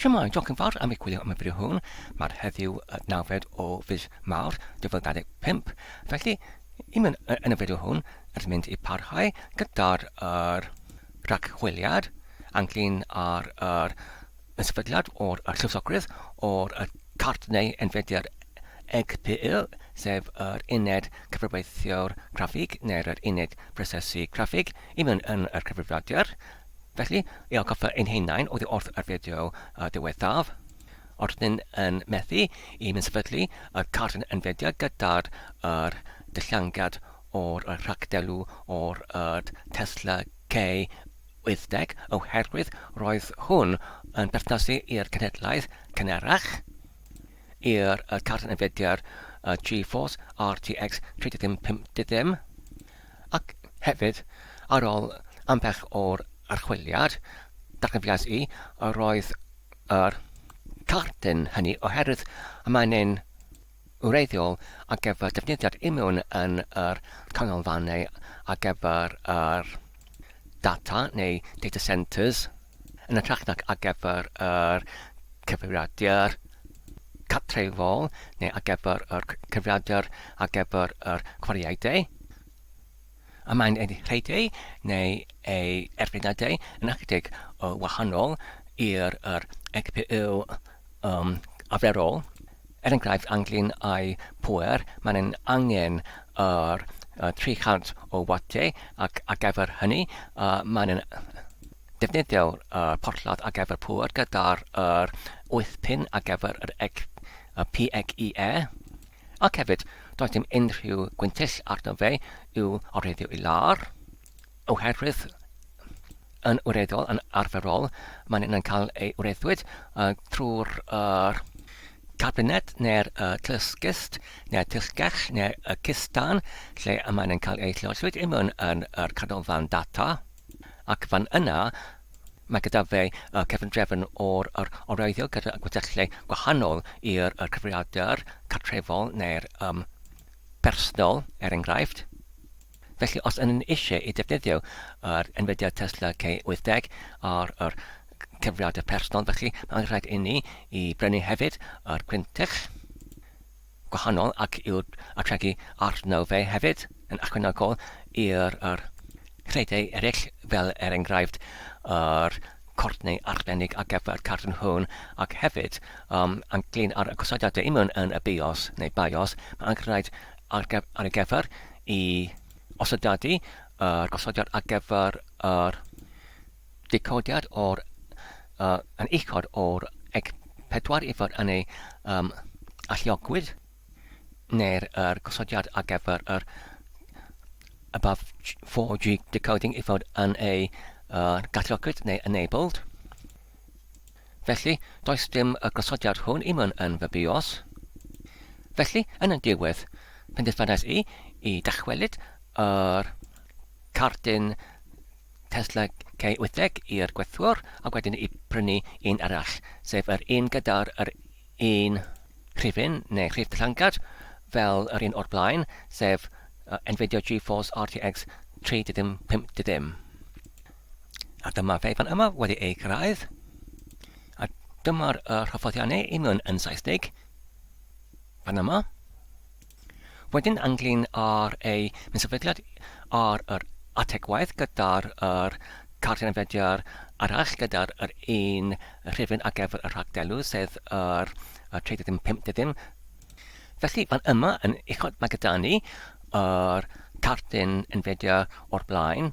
Shwmae, diolch yn fawr am eich gwylio am y fideo hwn. Mae'r heddiw y nawfed o fis Mawrth 2025. Felly, i mewn yn y fideo hwn, rydym mynd i parhau gyda'r yr rhagchwiliad ynglyn â'r yr sefydliad o'r y llywsogrydd o'r y cart neu enfediad EGPU, sef yr uned cyfrifiaethio'r graffig neu'r yr uned prosesu graffig i mewn yn yr cyfrifiadur. Felly, i atgoffa ein hunain oddi wrth yr fideo diwethaf, roeddwn yn methu i sefydlu y cardyn Nvidia gyda'r yr dylluangiad o'r rhagdelw o'r yr Tesla K80 oherwydd roedd hwn yn berthnasu i'r cenhedlaeth cynharach i'r cardyn Nvidia GeForce RTX 3050. Ac hefyd, ar ôl ambell o'r archwiliad, darganfuais i yr oedd yr cardyn hynny oherwydd y mae'n un wreiddiol ar gyfer defnyddiad imiwn yn yr canolfannau ar gyfer yr data neu data centres yn hytrach nag ar gyfer yr cyfrifiadur cartrefol neu ar gyfer yr cyfrifiadur ar gyfer yr chwaraeadau. A mae'n ei rhedeg neu ei erfyniadau yn ychydig o wahanol i'r yr GPU um, arferol. Er enghraifft, ynglyn â'i pŵer, mae'n angen yr 300 o watiau ac ar gyfer hynny, uh, mae'n defnyddio'r uh, porthladd ar gyfer pŵer gyda'r yr 8 pin ar gyfer yr PXIE. Ac hefyd, does dim unrhyw gwyntyll arno fe i'w oreiddio i lawr, oherwydd yn wreiddiol, yn arferol, mae'n yn cael ei wreiddwyd uh, trwy'r uh, cabinet neu'r uh, tlysgist neu'r tyllgell neu'r uh, custan lle y mae'n yn cael ei lleoliwyd i mewn yn yr canolfan data. Ac fan yna, mae gyda fe y cefndrefn o'r yr oreiddiol gyda gweddellau gwahanol i'r y cyfrifiadur cartrefol neu'r um, personol, er enghraifft. Felly, os ydyn ni eisiau i defnyddio yr Nvidia Tesla K80 ar yr cyfrifiadur personol, felly mae'n rhaid i ni i brynu hefyd yr gwyntyll gwahanol ac i'w ategu arno fe hefyd yn ychwanegol i'r yr rhedau eraill fel er enghraifft yr cortnau arbennig ar gyfer cardyn hwn ac hefyd um, ynglyn â'r gosodiadau union yn y BIOS neu BIOS mae'n rhaid ar, ar ei gyfer i osodadu yr gosodiad ar gyfer yr decodiad o'r uh, yn uchod o'r X4 i fod yn ei um, alluogwyd neu'r er gosodiad ar gyfer yr above 4G decoding i fod yn ei uh, galluogwyd neu enabled. Felly, does dim y gosodiad hwn i mewn yn fy BIOS. Felly, yn y diwedd, penderfynais i i dychwelyd yr cardyn Tesla K80 i'r gwerthwr ac wedyn i prynu un arall, sef yr un gyda'r yr un rhifyn neu rhif dillangad fel yr un o'r blaen, sef Nvidia GeForce RTX 3050. A dyma fe fan yma wedi ei cyrraedd. A dyma'r yr hyfforddiannau i mewn yn Saesneg fan yma. Wedyn ynglyn â'r ei sefydliad ar yr ategwaith gyda'r yr cardyn yfediar arall gyda'r yr un rhifyn ar gyfer y rhagdelw sef yr 35. Felly fan yma yn uchod mae gyda ni yr cardyn Nvidia o'r blaen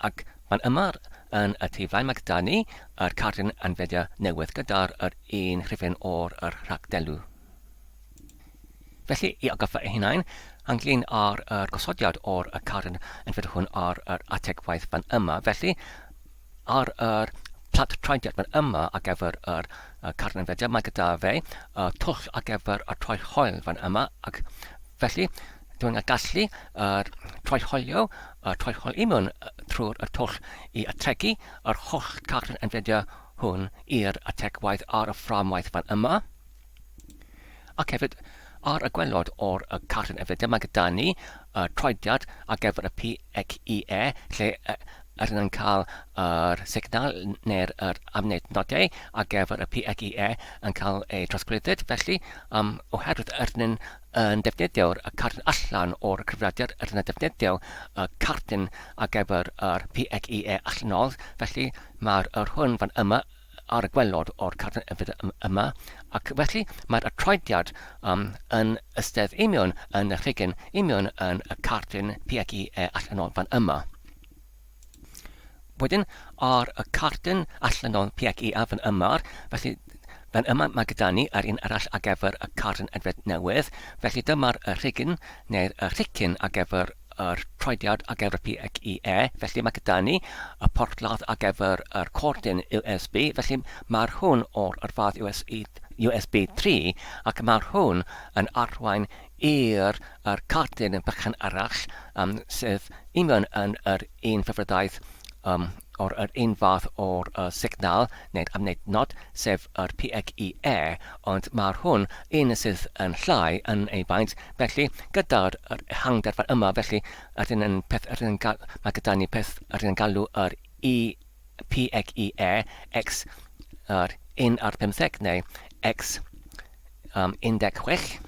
ac fan yma yn y tu flaen mae gyda ni yr cardyn Nvidia newydd gyda'r yr un rhifyn o'r yr rhagdelw. Felly, i atgoffa eu hunain, ynglyn â'r yr gosodiad o'r y carden yn fyd hwn ar yr ateg waith fan yma. Felly, ar yr plat troediad fan yma ar gyfer yr y carden yn fyd, mae gyda fe y twll ar gyfer y troi hoel fan yma, ac felly dwi'n gallu yr troi hoelio, y troi hoel i mewn trwy'r y twll i ategu yr holl carden yn fyd hwn i'r ateg waith ar y fframwaith fan yma. Ac hefyd, ar y gwaelod o'r y cartyn efrydiau, mae gyda ni y troediad ar gyfer y PXIE, lle y, ydyn yn cael yr signal neu'r yr amnewidnodau ar gyfer y PXE yn cael ei trosglwyddyd. Felly, um, oherwydd ydyn yn, yn defnyddio'r y cardyn allan o'r cyfrifiadur, ydyn yn defnyddio y cardyn ar gyfer yr PXE allanol, felly mae'r yr hwn fan yma ar y gwelod o'r cardyn yfed yma, ac felly mae'r troediad um, yn ystedd union yn y rhigyn union yn y cardyn PXE allanol fan yma. Wedyn, ar y cardyn allanol PXE fan yma, felly fan yma mae gyda ni yr un arall ar gyfer y cardyn yfed newydd, felly dyma'r rhigyn neu'r rhicyn ar gyfer yr troediad ar gyfer PXE, felly mae gyda ni y porthladd ar gyfer yr cordyn USB, felly mae'r hwn o'r yr fath USB, USB 3, ac mae'r hwn yn arwain i'r yr cardyn bychan arall um, sydd union yn yr un ffefrydaeth um, o'r yr un fath o'r uh, signal neu'r amnewidnod, sef yr PXE, ond mae'r hwn un sydd yn llai yn ei faint, felly gyda'r yr ehangder fan yma, felly ydyn yn peth ydyn yn gal, mae gyda ni peth ydyn yn galw yr E PXE X yr 1 ar 15 neu X um, 16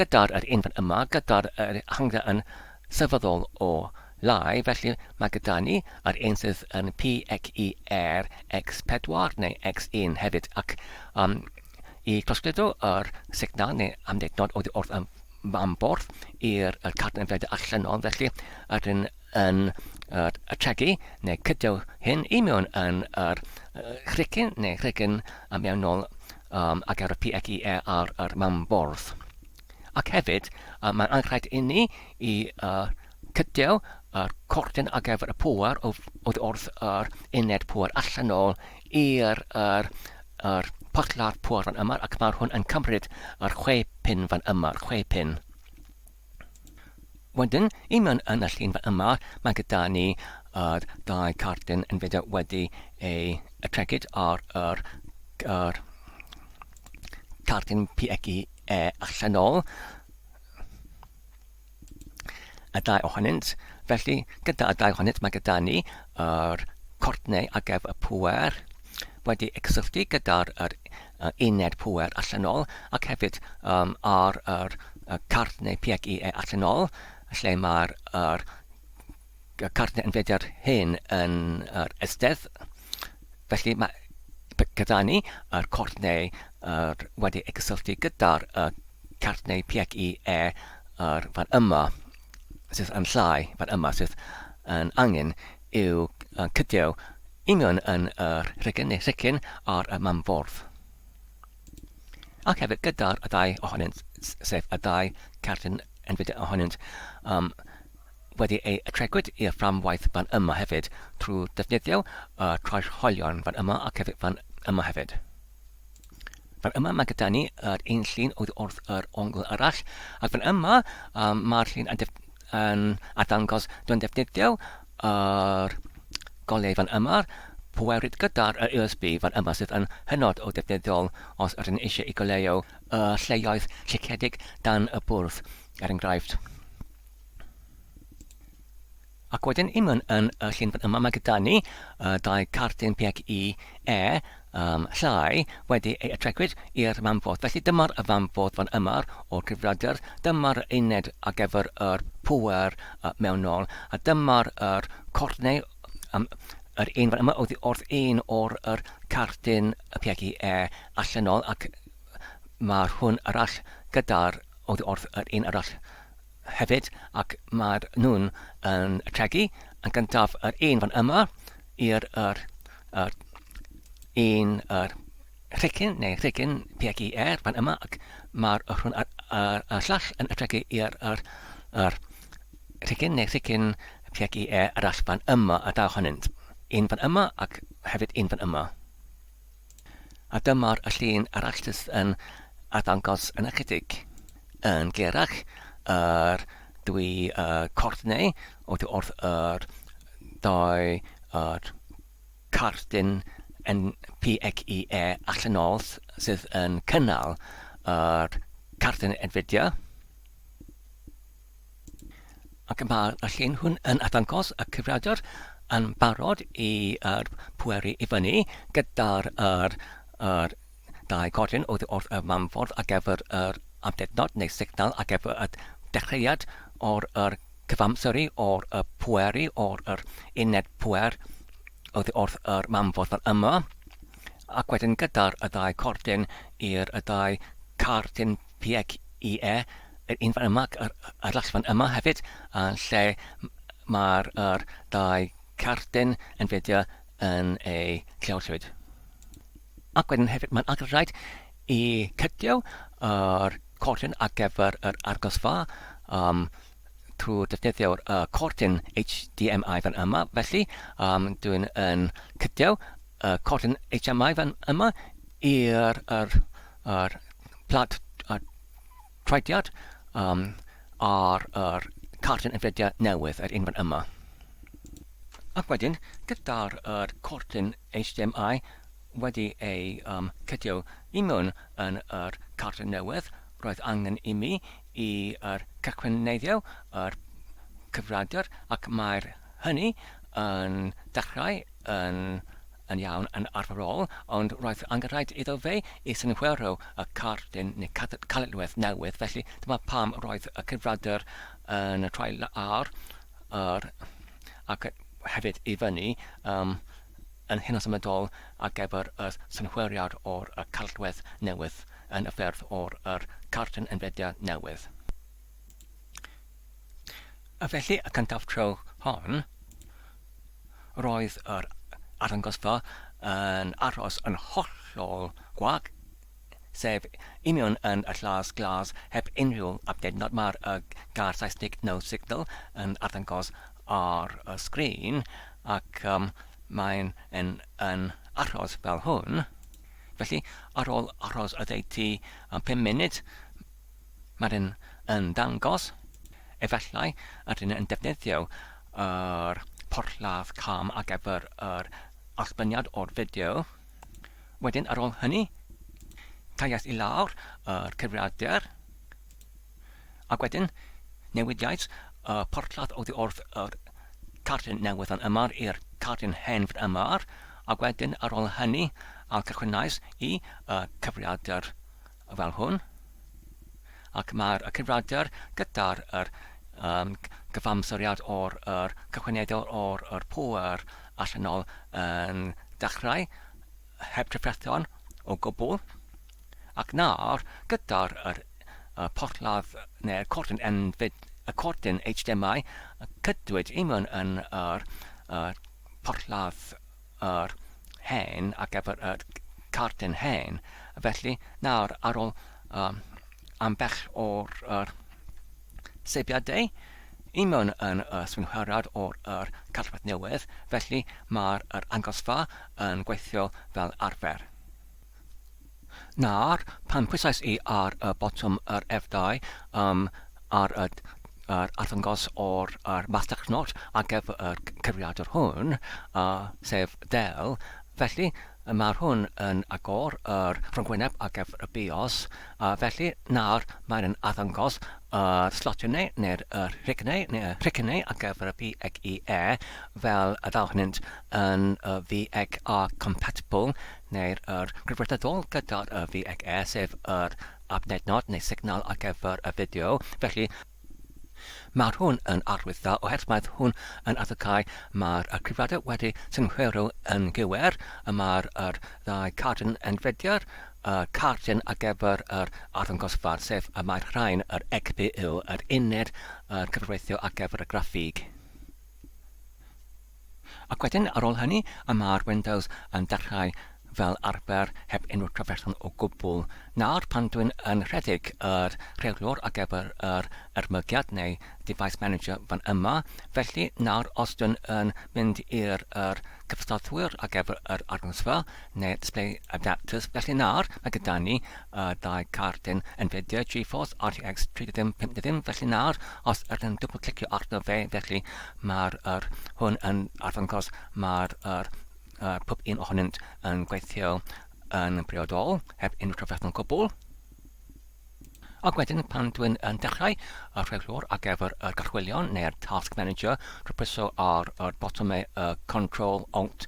gyda'r yr un fan yma, gyda'r yr ehangder yn sylweddol o lai, felly mae gyda ni yr un sydd yn P X E R X4 neu X1 hefyd, ac um, i trosglwyddo yr signal neu amddiffynod oddi wrth y mamborth i'r cartyn ymwneud allanol, felly ydyn yn yr atregu neu cydio hyn i mewn yn yr rhigyn neu rhigyn mewnol um, ac ar y PXE ar yr mamborth. Ac hefyd, uh, mae'n anrhaid inni i uh, cydio yr cordyn ar gyfer y pŵer oddi wrth yr uned pŵer allanol i'r yr, yr porthladd pŵer fan yma, ac mae'r hwn yn cymryd yr chwe pin fan yma, yr chwe pin. Wedyn, i mewn yn y llun fan yma, mae gyda ni yr dau cardyn yn fideo wedi ei atregyd ar yr, yr cardyn PXE allanol. Y ddau ohonynt. Felly, gyda y ddau ohonynt, mae gyda ni yr cordnau ar gyfer y pŵer wedi ei cysylltu gyda'r yr, uned pŵer allanol ac hefyd um, ar yr y card neu PXE allanol lle mae'r yr, y card neu Nvidia hyn yn yr estedd. Felly mae gyda ni yr cord neu yr wedi ei cysylltu gyda'r y card neu PXE yr fan yma sydd yn llai fan yma sydd yn angen i'w cydio union yn yr rhigyn neu rhicyn ar y mamffordd. Ac hefyd gyda'r y ddau ohonynt, sef y ddau cerdyn Nvidia ohonynt, um, wedi ei atregwyd i'r fframwaith fan yma hefyd trwy defnyddio y troellholion fan yma ac hefyd fan yma hefyd. Fan yma mae gyda ni yr un llun oedd wrth yr ongl arall, ac fan yma um, mae'r llun yn, yn arddangos dwi'n defnyddio yr golau fan yma, pweryd gyda'r USB fan yma sydd yn hynod o defnyddiol os ydyn eisiau i goleuo y lleoedd lleciedig dan y bwrdd, er enghraifft. Ac wedyn i mewn yn y llun fan yma mae gyda ni uh, dau cardyn PXE um, llai wedi ei atregwyd i'r mamfodd. Felly dyma'r y famfodd fan yma o'r cyfrifiadur, dyma'r uned ar gyfer yr pŵer uh, mewnol, a dyma'r yr cordnau um, yr un fan yma oddi wrth un o'r yr cardyn y PXE allanol ac mae'r hwn arall gyda'r oddi wrth yr un arall hefyd ac mae'r nhw'n yn tregu yn gyntaf yr un fan yma i'r yr, yr un yr rhicyn neu rhicyn PXER fan yma ac mae'r hwn ar, ar, y llall yn tregu i'r yr, yr rhicyn neu rhicyn PXER arall fan yma a dau ohonynt. Un fan yma ac hefyd un fan yma. A dyma'r llun arall sydd yn arddangos yn ychydig yn glerach yr dwy uh, cordnau oddi wrth yr ddau yr cardyn NPXIE allanol sydd yn cynnal yr cardyn Nvidia. Ac mae'r llun hwn yn arddangos y cyfrifiadur yn barod i yr pweru i fyny gyda'r yr yr dau cordyn oddi wrth y mamffordd ar gyfer yr awdurdod neu signal ar gyfer y dechreuad o'r yr cyfamseru o'r y pweru o'r yr uned pwer oddi wrth yr mamffordd fel yma ac wedyn gyda'r y ddau cordyn i'r y ddau cardyn PXIE yr un fan yma ac yr arall fan yma hefyd a lle mae'r yr ddau cardyn Nvidia yn ei lleolwyd. Ac wedyn hefyd mae'n angenrhaid i cydio yr cordyn ar gyfer yr argosfa um, trwy defnyddio'r uh, cordyn HDMI fan yma. Felly, um, dwi'n yn cydio y cordyn HDMI fan yma i'r yr, yr plat uh, troediad um, ar yr cardyn Nvidia newydd, yr un fan yma. Ac wedyn, gyda'r yr cordyn HDMI wedi ei um, cydio i mewn yn yr cardyn newydd, roedd angen i mi i yr cychwynneiddio yr cyfrifiadur ac mae'r hynny yn dechrau yn yn iawn yn arferol, ond roedd angenrhaid iddo fe i synhwyro y cardyn neu caledwedd newydd, felly dyma pam roedd y cyfrifiadur yn troi lawr yr ac hefyd i fyny um, yn hunasymudol ar gyfer y synhwyriad o'r y caledwedd newydd yn y ffurf o'r yr cardyn Nvidia newydd. A felly y cyntaf tro hon, roedd yr arddangosfa yn aros yn hollol gwag, sef union yn y llas glas heb unrhyw update. Mae'r y gair Saesneg no signal yn arddangos ar y sgrin ac um, mae'n yn, yn aros fel hwn. Felly, ar ôl aros oddeutu 5 munud, Mae'r un yn dangos, efallai, yr un yn defnyddio yr porthladd cam ar gyfer yr allbyniad o'r fideo. Wedyn, ar ôl hynny, caeais i lawr yr cyfrifiadur, ac wedyn newidiais y porthladd oddi wrth yr cardyn newydd fan yma i'r cardyn hen fan yma, ac wedyn ar ôl hynny, ailgychwynnais i y cyfrifiadur fel hwn, ac mae'r cyfrifiadur gyda'r yr, um, gyfamseriad o'r yr cychwyneddol o'r yr pŵer allanol yn dechrau heb trafferthion o gwbl, ac nawr gyda'r yr, y porthladd neu'r cordyn enfyd, y cordyn HDMI cydwyd i mewn yn yr, yr porthladd yr hen ar gyfer y cardyn hen. Felly, nawr, ar ôl um, ambell o'r yr seibiadau, i mewn yn y swynhwyrad o'r yr cartref newydd, felly mae'r yr angosfa yn gweithio fel arfer. Nawr, pan pwysais i ar y botwm yr F2 um, ar y yr arddangos o'r yr masnachnod ar gyfer y cyfrifiadur hwn, uh, sef Dell, felly mae'r hwn yn agor yr rhyngwyneb ar gyfer y BIOS, a felly nawr mae'n arddangos yr slotiau neu'r yr rhicnau neu'r rhicnau ar gyfer y PXE fel y ddaw hynnynt yn y VXR compatible neu'r yr cyfredol gyda'r y VXE, sef yr adnod neu signal ar gyfer y fideo. Felly, mae'r hwn yn arwydd dda oherwydd mae hwn yn arddegau mae'r y cyfrifiadur wedi synhwyro yn gywir y mae'r yr ddau cardyn Nvidia y cardyn ar gyfer yr arddangosfa sef y mae'r rhain yr XPU yr uned yr cyfreithio ar gyfer y graffig. Ac wedyn, ar ôl hynny, y mae'r Windows yn dechrau fel arfer heb unrhyw trafferthion o gwbl. Nawr, pan dwi'n yn rhedeg yr rheolwr ar gyfer yr ermygiad neu Device Manager fan yma, felly nawr os dwi'n yn mynd i'r yr cyfansodwyr ar gyfer yr arddangosfa neu Display Adapters, felly nawr mae gyda ni y ddau cardyn Nvidia GeForce RTX 3050, felly nawr os ydyn yn dwbl clicio arno fe, felly mae'r yr hwn yn arddangos mae'r yr uh, pob un ohonynt yn gweithio yn briodol, heb unrhyw trafferth o gwbl. Ac wedyn pan dwi'n yn dechrau y rheolwr ar gyfer y gorchwylion neu'r Task Manager drwy pwyso ar yr botymau y Control, Alt,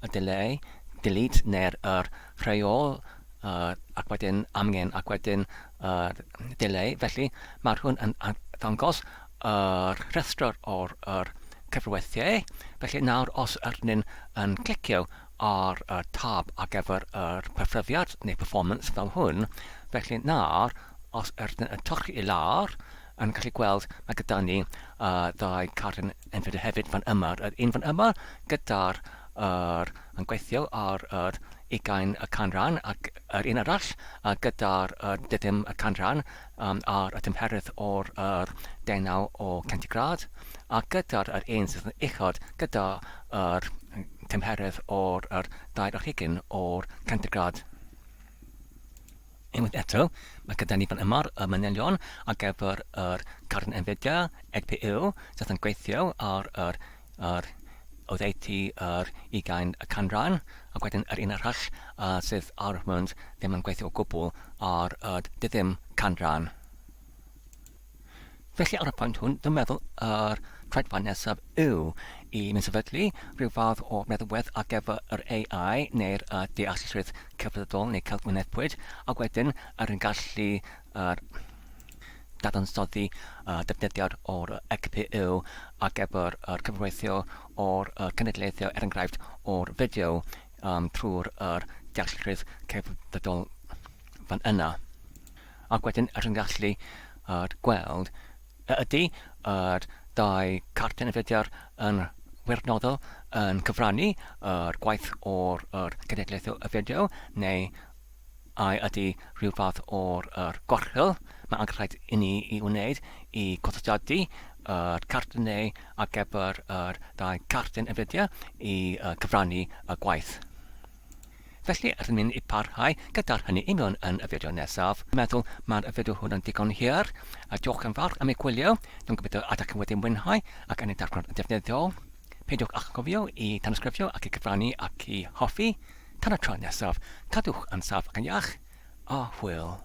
y Delay, Delete neu'r yr rheol uh, ac wedyn amgen ac wedyn yr Delay. Felly mae'r hwn yn dangos yr rhestr o'r yr cyfreithiau. Felly nawr os ydyn ni'n yn clicio ar y tab ar gyfer yr perfformiad neu performance fel hwn, felly nawr os ydyn yn torri i lawr, yn gallu gweld mae gyda ni uh, ddau cardyn Nvidia hefyd fan yma. Yr un fan yma gyda'r yr, yn gweithio ar yr ugain y canran ac yr un arall uh, gyda'r uh, diddim y canran um, ar y tymheredd o'r yr deunaw o centigrad a gyda'r yr un sydd yn uchod gyda yr tymheredd o'r yr dair ar hugain o'r centigrad. Unwaith eto, mae gyda ni fan yma'r y manylion ar gyfer yr cardyn Nvidia XPU sydd yn gweithio ar yr, yr oddeutu yr ugain y canran ac wedyn yr un arall uh, sydd ar y mwnt ddim yn gweithio o gwbl ar y diddim canran. Felly ar y pwynt hwn, dwi'n meddwl yr rhedfa nesaf yw i mynd sefydlu rhyw fath o meddalwedd ar gyfer yr AI neu'r uh, deallusrwydd cyfredol neu celfwynebwyd, ac wedyn yr yn gallu uh, dadansoddi uh, defnyddiad o'r XPU ar gyfer yr cyfreithio o'r uh, cenedlaethau, er enghraifft o'r fideo um, trwy'r er deallusrwydd cyfredol fan yna. Ac wedyn rydyn gallu gweld a ydy yr dau cartyn effeithiau yn wirfoddol yn cyfrannu yr gwaith o'r yr cenedlaethol y fideo neu ai ydy rhyw fath o'r yr gorchwyl mae angenrhaid i ni i wneud i gosodiadu yr cartynau ar gyfer yr dau cartyn effeithiau i cyfrannu y gwaith. Felly, rydyn ni'n mynd i parhau gyda'r hynny i mewn yn y fideo nesaf. Meddwl mae'r fideo hwn yn digon hir. A diolch yn fawr am ei gwylio. Dwi'n gobeithio ydych chi wedi mwynhau ac yn ei darllen yn defnyddiol. Peidiwch â chofio i tanysgrifio ac i gyfrannu ac i hoffi. Tan y tro nesaf, cadwch yn saff ac yn iach, a hwyl.